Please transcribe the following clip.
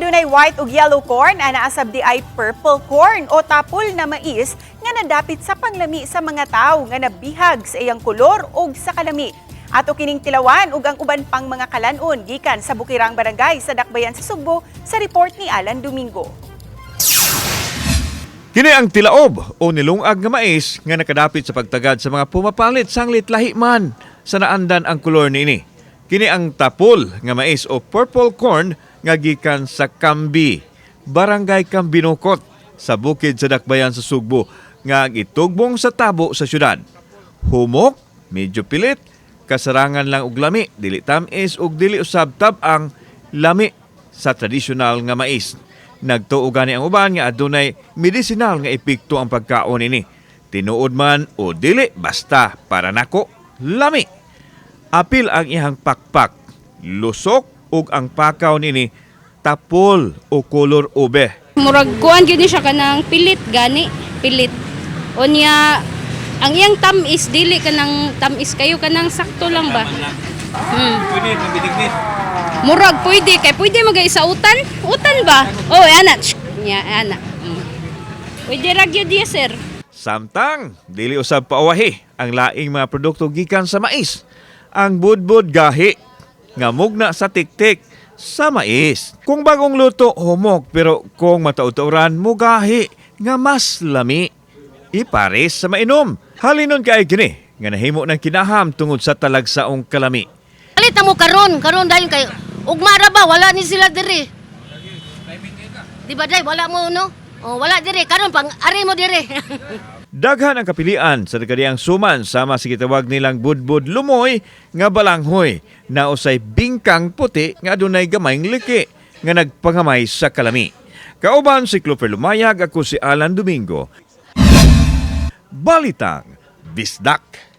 Adunay white ug yellow corn, ana asab di ay purple corn o tapol na mais nga nadapit sa panglami sa mga tawo nga nabihag sa iyang kolor ug sa kalami. Ato kining tilawan ug ang uban pang mga kalanon gikan sa Bukirang Barangay sa Dakbayan sa Sugbo sa report ni Alan Domingo. Kini ang tilaob o nilungag nga mais nga nakadapit sa pagtagad sa mga pumapalit sanglit lahi man sa naandan ang kolor niini. Kini ang tapol nga mais o purple corn nga gikan sa Kambi, Barangay Cambinocot sa bukid sa Dakbayan sa Sugbo nga gitugbong sa tabo sa syudad. Humok, medyo pilit, kasarangan lang og lami, dili tamis ug dili usab tab-ang lami sa tradisyonal nga mais. Nagtuo gani ang uban nga adunay medisinal nga epekto ang pagkaon ini. Tinuod man o dili, basta para nako lami. Apil ang iyang pakpak, lusok ug ang pakaw nini tapol o kolor ube. Murag kuan gyud ni siya kanang pilit gani, pilit. Unya ang iyang tamis dili kanang tamis kayo, kanang sakto lang ba? Pwede mabinignit. Murag pwede kay pwede magay sa utan, utan ba? Oh, ana. Shh. Nya ana. Pwede ra gyud diya, sir. Samtang dili usab pauwahi ang laing mga produkto gikan sa mais. Ang budbud gahi nga mugna sa tiktik sa mais. Kung bagong luto, humok, pero kung mataud-tauran, mugahi nga mas lami. Ipares sa mainom. Halinon kay kini nga nahimo ng kinaham tungod sa talagsaong kalami. Palit na mo karon, karon dayon kay ugma ra ba wala ni sila diri. Di ba day wala mo no? Oh, wala diri karon pang ari mo diri. Daghan ang kapilian sa nagkadiyang suman sama sa gitawag nilang budbud lumoy nga balanghoy na usay bingkang puti nga adunay gamayng liki nga nagpangamay sa kalami. Kauban si Clover Lumayag, ako si Alan Domingo. Balitang Bisdak.